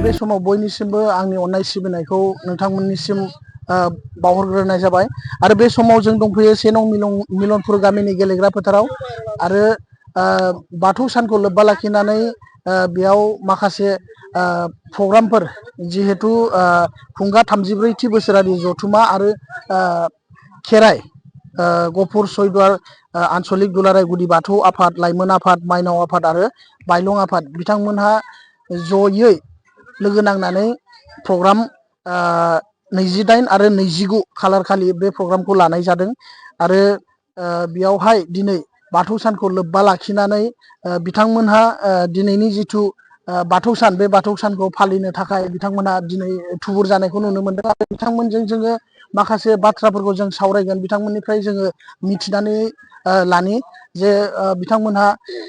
बे समाव बयनिसिमबो आंनि अननाय सिबिनायखौ नोंथांमोननिसिम बावहरग्रोनाय जाबाय आरो बे समाव जों दंफैयो 1 नं मिलनपुर गामिनि गेलेग्रा फोथाराव आरो बाथौ सानखौ लोब्बा लाखिनानै बेयाव माखासे प्रग्रामफोर जिहेतु खुंगा 33थि बोसोरारि जथुमा आरो खेराइ गफुर सयदुवार आनसलिक दुलाराय गुदि बाथौ आफाद लाइमोन आफाद माइनाव आफाद आरो बायलं आफाद बिथांमोनहा जयै लोगो नांनानै प्रग्राम 28 आरो 29 खालार खालि बे प्रग्रामखौ लानाय जादों आरो बेयावहाय दिनै बाथौ सानखौ लोब्बा लाखिनानै बिथांमोनहा दिनैनि जिथु बाथौ सान बे बाथौ सानखौ फालिनो थाखाय बिथांमोनहा दिनै थुबुर जानायखौ नुनो मोनदों आरो बिथांमोनजों जोङो माखासे बाथ्राफोरखौ जों सावरायगोन बिथांमोननिफ्राय जोङो मिथिनानै लानि जे बिथांमोनहा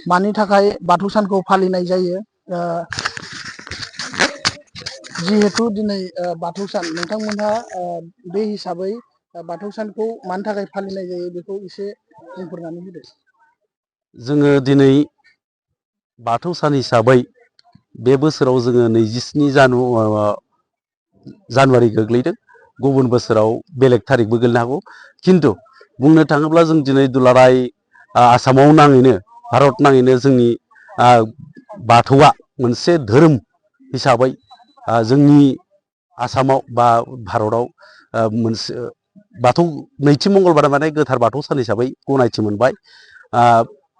मानि थाखाय बाथौ सानखौ फालिनाय जायो जिहेतु दिनै बाथौ सान नोंथांमोनहा बे हिसाबै बाथौ सानखौ मानि थाखाय फालिनाय जायो बेखौ एसे बुंफोरनानै होदो। जोङो दिनै बाथौ सान हिसाबै बे बोसोराव जोङो 27 जानुवारि गोग्लैदों गुबुन बोसोराव बेलेग थारिखबो गोलैनो हागौ खिन्थु बुंनो थाङोब्ला जों दिनै दुलाराय आसामाव नाङैनो भारत नाङैनो जोंनि बाथौआ मोनसे धोरोम हिसाबै जोंनि आसामाव बा भारताव मोनसे बाथौ नैथि मंगलबार माने गोथार बाथौ सान हिसाबै गनायथि मोनबाय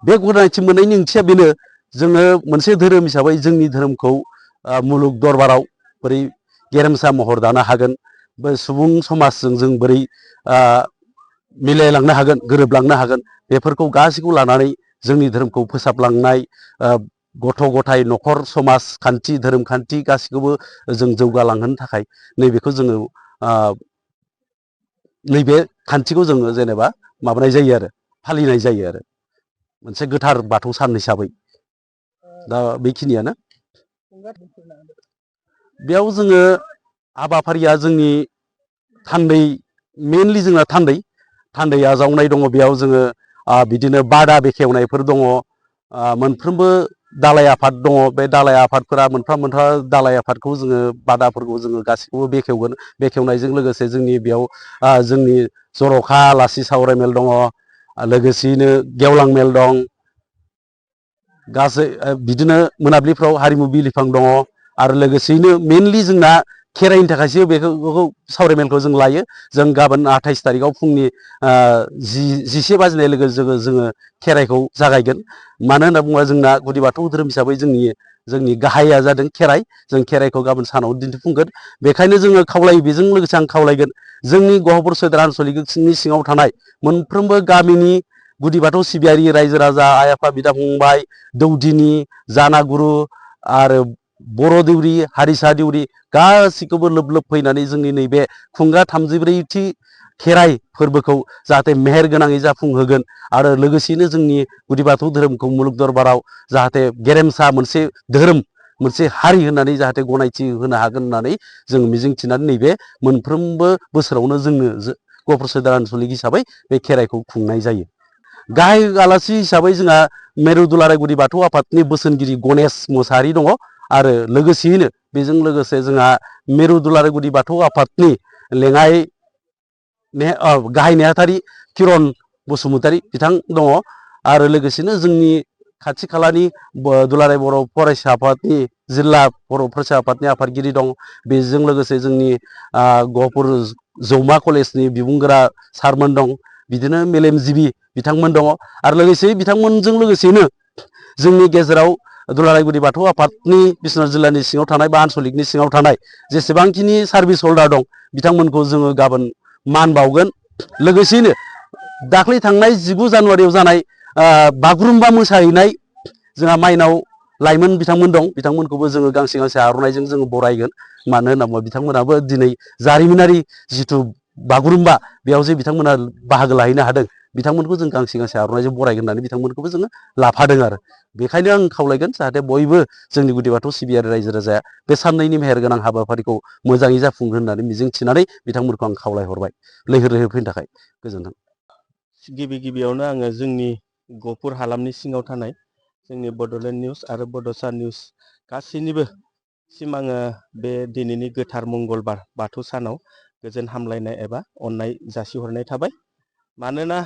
बे गनायथि मोननायनि ओंथिया बेनो जोङो मोनसे धोरोम हिसाबै जोंनि धोरोमखौ मुलुग दरबाराव बोरै गेरेमसा महर दानो हागोन बे सुबुं समाजजों जों बोरै मिलायलांनो हागोन गोरोबलांनो हागोन बेफोरखौ गासैखौ लानानै जोंनि धोरोमखौ फोसाबलांनाय गथ' गथाय न'खर समाज खान्थि धोरोम खान्थि गासैखौबो जों जौगालांहोनो थाखाय नैबेखौ जोङो नैबे खान्थिखौ जोङो जेनेबा माबानाय जायो आरो फालिनाय जायो आरो मोनसे गोथार बाथौ सान हिसाबै दा बेखिनियानो बेयाव जोङो हाबाफारिया जोंनि थान्दै मेनलि जोंना थान्दै आजावनाय दङ बेयाव जोङो बिदिनो बादा बेखेवनायफोर दङ मोनफ्रोमबो दालाइ आफाद दङ बे दालाइ आफादफोरा मोनफा मोनफा दालाइ आफादखौ जोङो बादाफोरखौ जोङो गासैखौबो बेखेवगोन बेखेवनायजों लोगोसे जोंनि बेयाव जोंनि जर'खा आलासि सावरायमेल दङ लोगोसेयैनो गेवलां मेल दं गासै बिदिनो मोनाबिलिफ्राव हारिमु बिलिफां दङ आरो लोगोसेयैनो मेनलि जोंना खेराइनि थाखायसो बेखौ सावरायमेलखौ जों लायो जों गाबोन 28 तारिखआव फुंनि 11 बाजिनाय लोगो जोङो खेराइखौ जागायगोन मानो होनना बुङोबा जोंना गुदि बाथौ धोरोम हिसाबै जोंनि गाहाया जादों खेराइ जों खेराइखौ गाबोन सानाव दिन्थिफुंगोन बेखायनो जोङो खावलायो बेजों लोगोसे आं खावलायगोन जोंनि गहपुर सयदुवार आनसलिकनि सिङाव थानाय मोनफ्रोमबो गामिनि गुदि बाथौ सिबियारि रायजो राजा आइ आफा बिदा फंबाय दौदिनि जानागुरु आरो बर' दौरि हारिसा दौरि गासैखौबो लोब लोब फैनानै जोंनि नैबे खुंगा 34थि खेराइ फोरबोखौ जाहाथे मेहेर गोनाङै जाफुंहोगोन आरो लोगोसेयैनो जोंनि गुदि बाथौ धोरोमखौ मुलुग दरबाराव जाहाथे गेरेमसा मोनसे धोरोम मोनसे हारि होननानै जाहाथे गनायथि होनो हागोन होननानै जों मिजिंथिनानै नैबे मोनफ्रोमबो बोसोरावनो जोंनो गहपुर सयदुवार आनसलिक हिसाबै बे खेराइखौ खुंनाय जायो गाहाय आलासि हिसाबै जोंहा मेरु दुलाराय गुदि बाथौ आफादनि बोसोनगिरि गणेश मोसाहारि दङ आरो लोगोसेयैनो बेजों लोगोसे जोंहा मेरु दुलाराय गुदि बाथौ आफादनि लेङाइ गाहाय नेहाथारि किरन बसुमतारी बिथां दङ आरो लोगोसेनो जोंनि खाथि खालानि दुलाराय बर' फरायसा आफादनि जिल्ला बर' फरायसा आफादनि आफादगिरि दं बेजों लोगोसे जोंनि गहपुर जौमा कलेजनि बिबुंगोरा सारमोन दं बिदिनो मेलेमजिबि बिथांमोन दङ आरो लोगोसे बिथांमोनजों लोगोसेनो जोंनि गेजेराव दुलाराय गुदि बाथौ आफादनि बिश्वनाथ जिल्लानि सिङाव थानाय बा आनसलिकनि सिङाव थानाय जेसेबांखिनि सार्भिस हल्डार दं बिथांमोनखौ जोङो गाबोन मान बावगोन लोगोसेयैनो दाख्लै थांनाय 19 जानुवारियाव जानाय बागुरुम्बा मोसाहैनाय जोंहा माइनाव लाइमोन बिथांमोन दं बिथांमोनखौबो जोङो गांसे आर'नाइजों जोङो बरायगोन मानो होनना बुङोबा बिथांमोनाबो दिनै जारिमिनारि जिथु बागुरुम्बा बेयाव जे बिथांमोना बाहागो लाहैनो हादों बिथांमोनखौ जों गांसे आर'नाइजों बरायगोन होननानै बिथांमोनखौबो जोङो लाफादों आरो बेखायनो आं खावलायगोन जाहाथे बयबो जोंनि गुदि बाथौ सिबियारि रायजो राजाया बे साननैनि मेहेरगोनां हाबाफारिखौ मोजाङै जाफुंगोन होननानै मिजिंथिनानै बिथांमोनखौ आं खावलायहरबाय लैहोर लैहोर फैनो थाखाय गोजोन्थों। गिबियावनो आङो जोंनि गहपुर हालामनि सिङाव थानाय जोंनि बड'लेण्ड निउस आरो बड'सा निउस गासैनिबो सिम आङो बे दिनैनि गोथार मंगलबार बाथौ सानाव गोजोन हामलायनाय एबा अननाय जासिहरनाय थाबाय। मानोना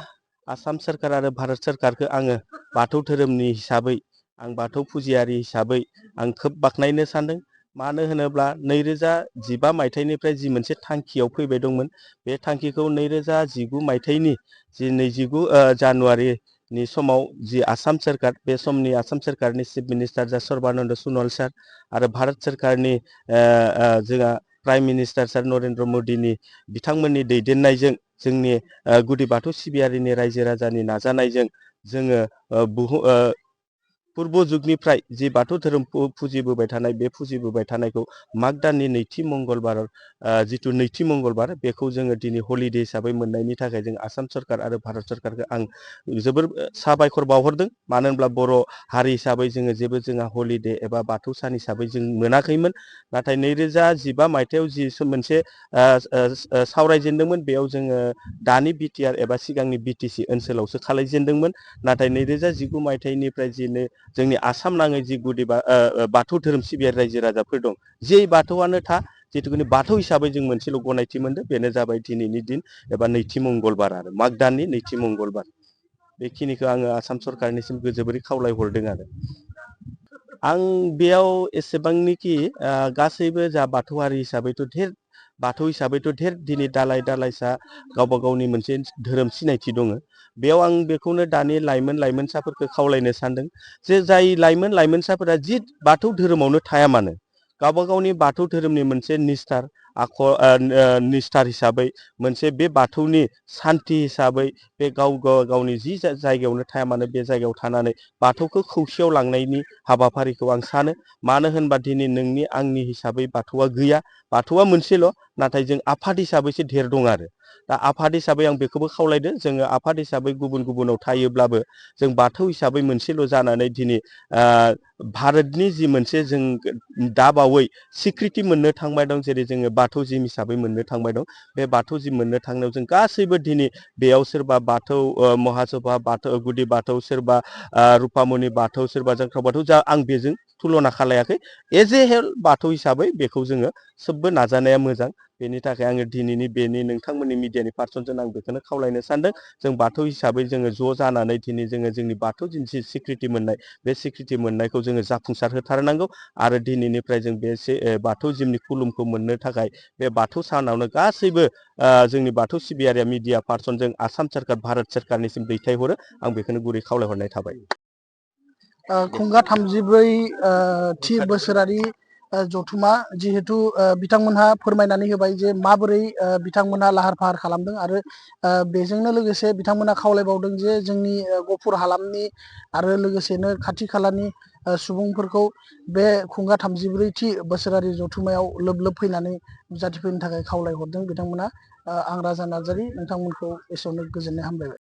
आसाम सोरखार आरो भारत सोरखारखौ आङो बाथौ धोरोमनि हिसाबै आं बाथौ फुजियारि हिसाबै आं खोब बाख्नायनो सानदों। मानो होनोब्ला 2015 मायथाइनिफ्राय जि मोनसे थांखियाव फैबाय दंमोन, बे थांखिखौ 2019 मायथाइनि जि 29 जानुवारिनि समाव जि आसाम सोरखार, बे समनि आसाम सोरखारनि चिफ मिनिस्टार जा सर्बानन्द सन'वाल सार आरो भारत सोरखारनि जोंहा प्राइम मिनिस्टार सार नरेन्द्र मदिनि बिथांमोननि दैदेननायजों जोंनि गुदि बाथौ सिबियारिनि रायजो राजानि नाजानायजों जोङो पुर्ब जुगनिफ्राय जि बाथौ धोरोम फुजिबोबाय थानाय, बे फुजिबोबाय थानायखौ माग दाननि नैथि मंगलबार जिथु नैथि मंगलबार, बेखौ जोङो दिनै हलिडे हिसाबै मोननायनि थाखाय जों आसाम सरकार आरो भारत सरकारखौ आं जोबोर साबायखर बावहरदों। मानो होनब्ला बर' हारि हिसाबै जोङो जोंहा हलिडे एबा बाथौ सान हिसाबै जों मोनाखैमोन। नाथाय 2015 मायथाइयाव जि मोनसे सावरायजेनदोंमोन, बेयाव जोङो दानि बिटिआर एबा सिगांनि बिटिसि ओनसोलावसो खालायजेनदोंमोन। नाथाय 2019 मायथाइनिफ्राय जोंनि आसाम नाङै जि गुदि बाथौ धोरोम सिबियारि रायजो राजाफोर दं, जे बाथौआनो जिथुखि बाथौ हिसाबै जों मोनसेल' गनायथि मोनदों, बेनो जाबाय दिनैनि दिन एबा नैथि मंगलबार आरो माग दाननि नैथि मंगलबार। बेखिनिखौ आङो आसाम सरकारनिसिम जोबोरै खावलायहरदों आरो आं बेयाव एसेबांनिखि गासैबो जा बाथौआरि हिसाबैथ' धेर दिनै दालाय दालायसा गावबा गावनि मोनसे धोरोम सिनायथि दङ। बेयाव आं बेखौनो दानि लाइमोनसाफोरखौ खावलायनो सानदों जे जाय लाइमोनसाफोरा जि बाथौ धोरोमावनो थाया मानो, गावबा गावनि बाथौ धोरोमनि मोनसे निस्थार हिसाबै, मोनसे बे बाथौनि सान्थि हिसाबै बे गावनि जि जायगायावनो थाया मानो, बे जायगायाव थानानै बाथौखौ खौसेयाव लांनायनि हाबाफारिखौ आं सानो। मानो होनबा दिनै नोंनि आंनि हिसाबै बाथौआ गैया, बाथौआ मोनसेल', नाथाय जों आफाद हिसाबैसो धेर दं आरो। दा आफाद हिसाबै आं बेखौबो खावलायदों, जोङो आफाद हिसाबै गुबुन गुबुनाव थायोब्लाबो जों बाथौ हिसाबै मोनसेल' जानानै दिनै भारतनि जि मोनसे जों दा बावै सिक्रिटि मोननो थांबाय दं, जेरै जोङो बाथौ जिम हिसाबै मोननो थांबाय दं, बे बाथौ जिम मोननो थांनायाव जों गासैबो दिनै बेयाव सोरबा बाथौ महासभा बाथौ गुदि बाथौ, सोरबा रुपामनि बाथौ, सोरबा जांख्रा बाथौ, जा आं बेजों तुलना खालायाखै। एज ए हेल बाथौ हिसाबै बेखौ जोङो सोबबो नाजानाया मोजां। बेनि थाखाय आङो दिनैनि नोंथांमोननि मिडियानि पार्सनजों आं बेखौनो खावलायनो सानदों, जों बाथौ हिसाबै जोङो ज' जानानै दिनै जोंनि बाथौ जि सिक्रिटि मोननाय, बे सिक्रिटि मोननायखौ जोङो जाफुंसार होथारनांगौ। आरो दिनैनिफ्राय जों बे बाथौ जिमनि खुलुमखौ मोननो थाखाय बे बाथौ सानावनो गासैबो जोंनि बाथौ सिबियारिया मिडिया पार्सनजों आसाम सोरखार भारत सोरखारनिसिम दैथायहरो। आं बेखौनो गुरै खावलायहरनाय थाबाय। खुंगा 34 थि बोसोरारि जथुमा, जिहेथु बिथांमोनहा फोरमायनानै होबाय जे माबोरै बिथांमोनहा लाहार फाहार खालामदों, आरो बेजोंनो लोगोसे बिथांमोना खावलायबावदों जे जोंनि गफुर हालामनि आरो लोगोसेनो खाथि खालानि सुबुंफोरखौ बे खुंगा 34थि बोसोरारि जथुमायाव लोब लोब फैनानै नुजाथिफैनो थाखाय खावलायहरदों बिथांमोना। आं राजा नार्जारि नोंथांमोनखौ एसेयावनो गोजोननाय हामलायबाय।